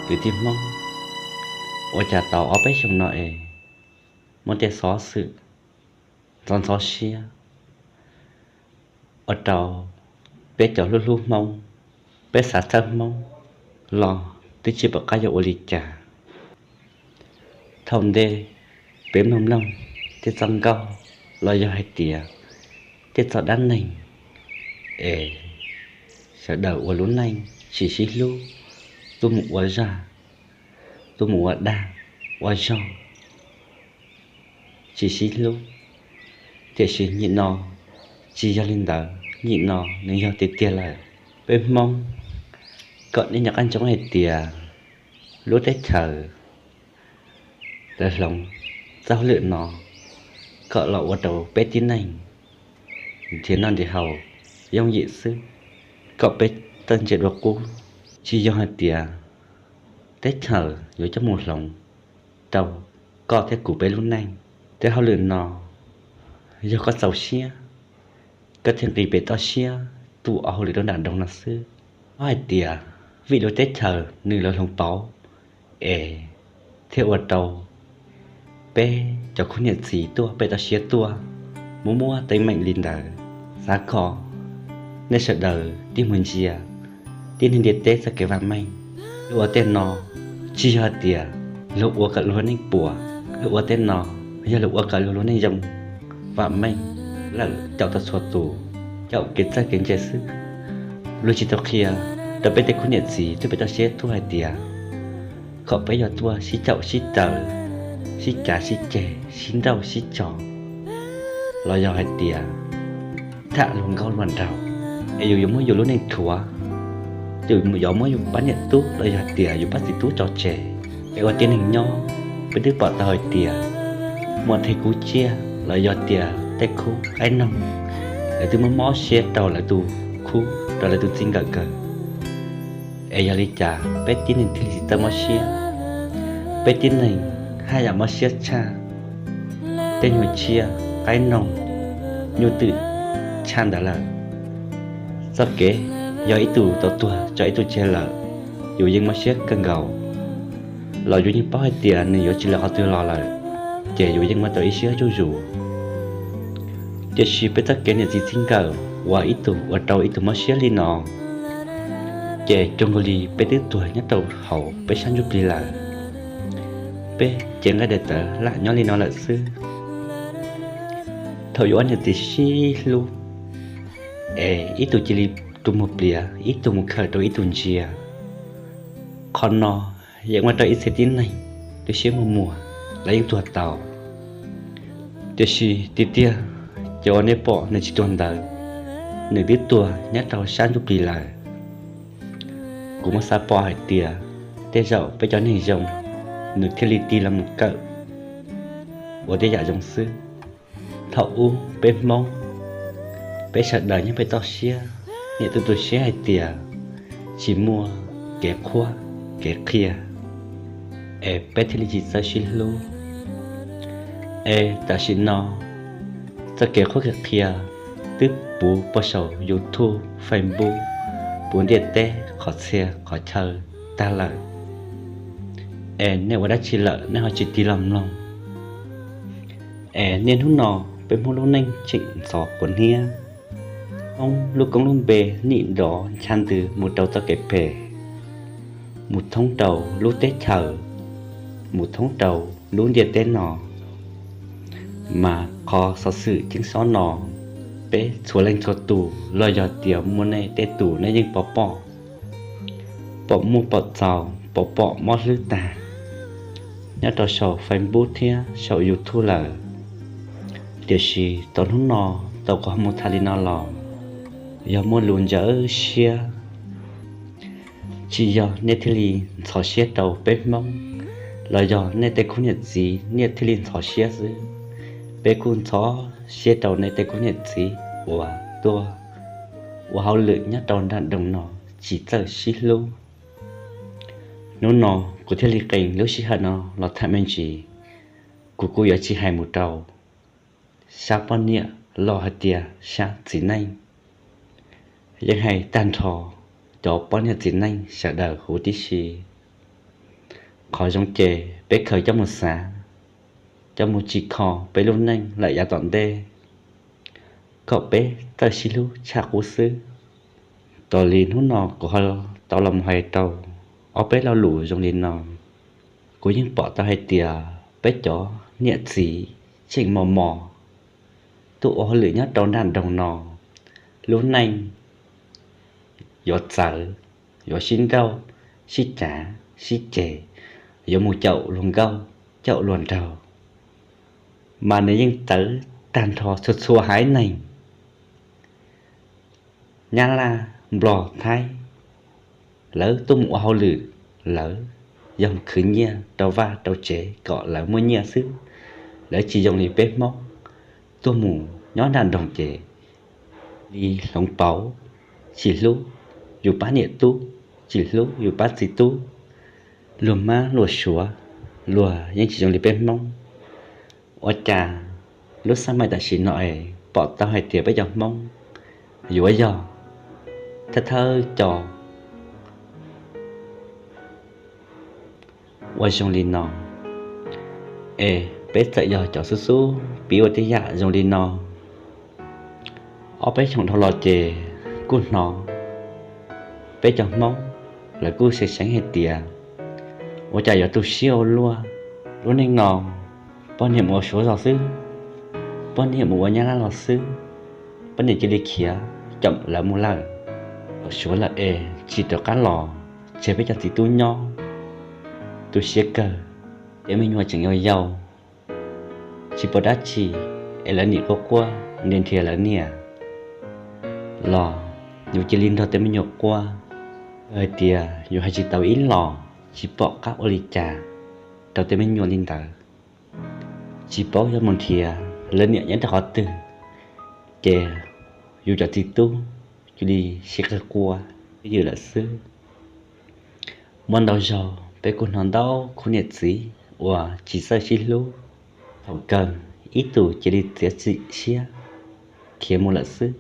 Kwv tij Hmoob, ua cas tau ob peb xyoos no es muaj tej xov xwm ntxhov ntxhov siab ua rau peb cov hlub hlub Hmoob, peb xav txhawb Hmoob los twb tsis pom qab yuav ua li cas. Thaum ntej peb mloog mloog tej txoj nkauj los yog hais tias tej txoj dab neeg es sawv daws ua lub neej tsis sib hlub, tuaj mus ua zaj, tuaj mus ua dag ua zog, tsis sib hlub. Tiam sis nyim no tsis yog li ntawd, nyim no nws yog tiag tiag lawm. Peb Hmoob kom nej nco qab ntsoov hais tias lub teb chaws lawv hloov txoj hauj lwm no kom los ua rau peb tib neeg nrhiav noj nrhiav haus yooj yim xwb, kom peb txawj ntse dua qub. Tsis yog hais tias teb chaws yuav coj mus hloov rau koj thiab kuv peb lub neej. Tej hauj lwm no yog koj txaus siab, koj thiaj nqis pem toj siab tuaj ua hauj lwm rau nram nroog no xwb. Ob hais tias vim lub teb chaws nws lawv hloov pauv es thiaj ua rau peb cov khub niam txiv tuaj pem toj siab tuaj muab muab teeb meem li ntawd. Xav kom nej sawv daws tib mus ntsia tib neeg ntiaj teb txoj kev vam meej. Luag ua tej no tsis yog hais tias luag ua kom luag lub neej puas, luag ua tej no yog luag ua kom luag lub neej zoo vam meej lawm, caum tau txhua tus, caum kev txawj kev ntse xwb. Luag tsis tau qhia rau peb tej khub niam txiv tuaj pem toj siab tuaj hais tias kom peb yuav tuaj sib caum sib taws, sib cav sib ceg, sib nrauj sib tso, los yog hais tias tham luag nkauj luag nraug, es yus yuav muab yus lub neej rhuav, yus yuav muab yus pab niam tub los yog hais tias yus pab txiv tub tso tseg. Peb ua tib neeg nyob, peb twb pom tau hais tias muaj tej khub tsiaj los yog tias tej khub qaib noog, lawv twb muab mob siab rau lawv tus khub, rau lawv tus txij nkawm kawg. Es yog li cas peb tib neeg thiaj li tsis txawj mob siab? Peb tib neeg haj yam mob siab tshaj tej nyuag tsiaj qaib noog, nyuj twm tshaj ntawd lawm. Txoj kev yog ib tug tau tuag tso ib tug tseg lawm, yus yeej mob siab kawg nkaus, los yus yeej paub hais tias nws yuav tsis lawv qhov twg los lawm, ces yus yeej muaj tau ib siab zuj zus. Tiam sis peb txoj kev niam txiv txij nkawm uas ib tug ua rau ib tug mob siab li no, ces cuag nkaus li peb twb tuag nyob rau hauv peb sab ntsuj plig lawm. Peb cev nqaij daim tawv lam nyob li no lawm xwb. Thaum yus ob niam txiv sib hlub, es ib tug cia li rua muag pliav, ib tug mus khaws rau ib tug ntsia, qhov no yeej ua rau ib txhia tib neeg tu siab muag muag, lawv yeej tuag tau. Tiam sis tiag tiag, cov uas nej pom nws tsis tuag ntawd, nws twb tuag nyob rau sab ntsuj plig lawm. Kuv muab xav pom hais tias tej zaum peb cov neeg zoo, nws thiaj li tig los mus kawm ua tej yam zoo xwb. Thaum ub peb Hmoob, peb sawv daws nyob pem toj siab, niam tub tu siab hais tias tsis muaj kev qhuab kev qhia, es peb thiaj li tsis txawj sib hlub. Es tam sim no txoj kev qhuab kev qhia twb puv puag saum YouTube, Facebook, puv ntiaj teb qhov txhia qhov chaw tag lawm. Es nej ua dab tsi lawm nej ho tsis tig los mloog? Es niaj hnub no peb Hmoob lub neej tseem ntxhov quav hniab, Hmoob lub koob lub npe nim nrov ncha ntws mus rau txoj kev phem, mus thoob rau lub teb chaws, mus thoob rau lub ntiaj teb no. Mas qhov xov xwm ceeb xob no, peb txhua leej txhua tus los yog tias muaj nej tej tus nej yeej pom pom, pom muaj pom txaus, pom pom mob hlwb tag nyob rau saum Facebook thiab saum YouTube lawm. Tiam sis tau hnub no tau kuv ho mus tham li no los, yog muaj lus ntsawv siab, tsis yog nej thiaj li ntxhov siab rau peb Hmoob, los yog nej tej khub niam txiv nej thiaj li ntxhov siab xwb. Peb kuj ntxhov siab rau nej tej khub niam txiv uas tuaj ua hauj lwm nyob rau nram nroog no tsis txawj sib hlub. Hnub no kuv thiaj li qee lub sij hawm no los tham me ntsis. Kuv kuj yuav tsis hais mus rau sab poj niam los hais tias sab txiv neej, yeej hais tag nrho cov poj niam txiv neej sawv daws huv tib si. Qhov zoo ces peb khaws coj mus xav, coj mus tsim kho peb lub neej lawm yav tom ntej, kom peb txawj sib hlub tshaj qub xwb. Tos li hnub no kuv ho tau los mus hais rau ob peb lo lus zoo li no. Kuv yeej pom tau hais tias peb cov niam txiv tseem mos mos tuaj ua hauj lwm nyob rau nram nroog no, lub neej yuav txawv, yuav sib nrauj, sib cav, sib ceg, yuav mus caum luag nkauj, caum luag nraug, mas nws yeej txawv tag nrho txhua txhua haiv neeg. Nyab Laj, Nplog, Thaib, lawv tuaj mus ua hauj lwm, lawv yog mus khwv nyiaj rau vaj rau tsev kom lawv muaj nyiaj xwb. Lawv tsis zoo li peb Hmoob tuaj mus nyob nram nroog ces li hloov pauv, tsis hlub yus pab niam tub, tsis hlub yus pab txiv tub, luag mab luag suav, luag yeej tsis zoo li peb Hmoob. Ua cas lub xab mais tam sim no es pom tau hais tias peb cov Hmoob yuav yog thawj thawj cov ua zoo li no, es peb txawm yog cov xub xub piv ua tej yam zoo li no. Ob peb xyoos dhau los ces kuj hnov peb cov Hmoob lawv kuj seev seev hais tias ua cas yuav tu siab ua luaj, lub neej no poj niam mus ua Suav los xwb, poj niam mus ua Nyab Laj los xwb, poj niam cia li khiav caum lawv mus lawm. Mus Suav lawm es tsis rov qab los, tseg peb cov txiv tub nyob, tu siab kawg. Tej me nyuam tseem yau yau, tsis pom dab tsi, es lawv niam quaj quaj nrhiav nrhiav lawv niam los yus cia li nrog tej me nyuam quaj, hais tias yus hais tsis tau ib los, tsis pom qab ua li cas rau tej me nyuam li ntawd. Tsis paub yuav mus nrhiav lawv niam nyob rau qhov twg, ces yus cov txiv tub cia li sib qawg quaj twj ywm lawm xwb. Muaj ntau zaug peb kuj hnov ntau khub niam txiv uas tsis txawj sib hlub, thaum kawg ib tug cia li txiav txim siab khiav mus lawm xwb.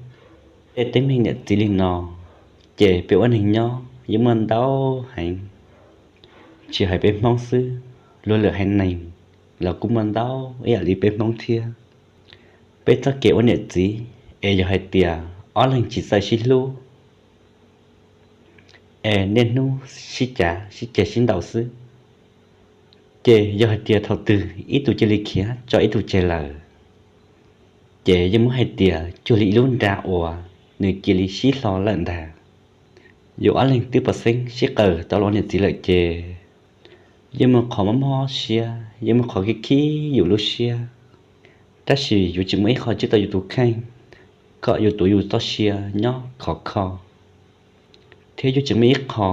Tej teeb meem niam txiv li no, ces peb ua neeg nyob yeej muaj ntau heev. Tsis hais peb Hmoob xwb, luag lwm haiv neeg los kuj muaj ntau ib yam li peb Hmoob thiab. Peb txoj kev ua niam txiv es yog hais tias ob leeg tsis txawj sib hlub, es niaj hnub sib cav sib ceg sib ntaus xwb, ces yog hais tias thaum twg ib tug cia li khiav tso ib tug tseg lawm, ces yeej muab hais tias cuag li ib lub nra uas nws cia li sib hlo lawm ntag. Yus ob leeg twb pov xeeb sib qawm tau los niam txiv lawm ces yeej muaj qhov mob mob siab, yeej muaj qhov khib khib yus lub siab. Tab sis yus tsis muaj ib qho tswj tau yus tus kheej kom yus tuav yus txoj sia nyob khov kho, thiab yus tsis muaj ib qho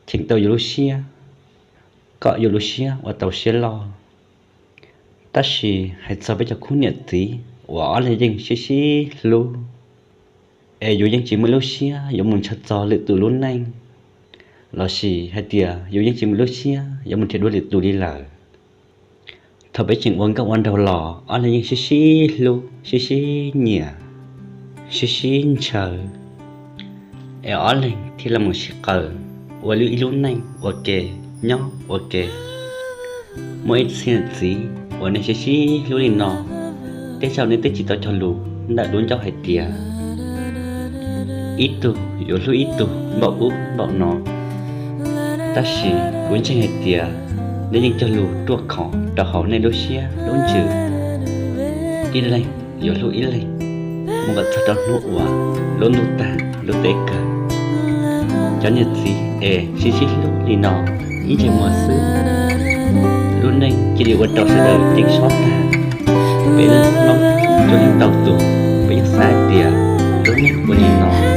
cheem tau yus lub siab kom yus lub siab ua tau siab loj. Tab sis hais txog peb cov khub niam txiv uas ob leeg yeej sib sib hlub, es yus yeej tsis muaj lub siab yuav mus ntshaw txog lwm tus lub neej, lossis hais tias yus yeej tsis muaj lub siab yuav mus nrhiav dua lwm tus li lawm. Thaum peb tseem ua nkauj ua nraug los ob leeg yeej sib sib hlub, sib sib nyiam, sib sib ntshaw, es ob leeg thiaj li mus sib qawm ua ib lub neej ua ke, nyob ua ke. Muaj ib txhia niam txiv uas nej sib sib hlub li no, tej zaum nej twb tsis tau cog lus ntawm lub ncauj hais tias ib tug yuav hlub ib tug npaum ub npaum no. Tab sis kuv ntseeg hais tias nej yeej cog lus ruaj khov rau hauv nej lub siab lub ntsws, ib leeg yuav hlub ib leeg mus kom txog rau hnub uas lub ntuj tag lub teb kawg. Cov niam txiv es sib sib hlub li no ib ntsais muag xwb, lub neej cia li ua rau sawv daws ceeb sob tag. Peb Hmoob cuag li ntau tus, peb yeej xav hais tias lub neej ua li no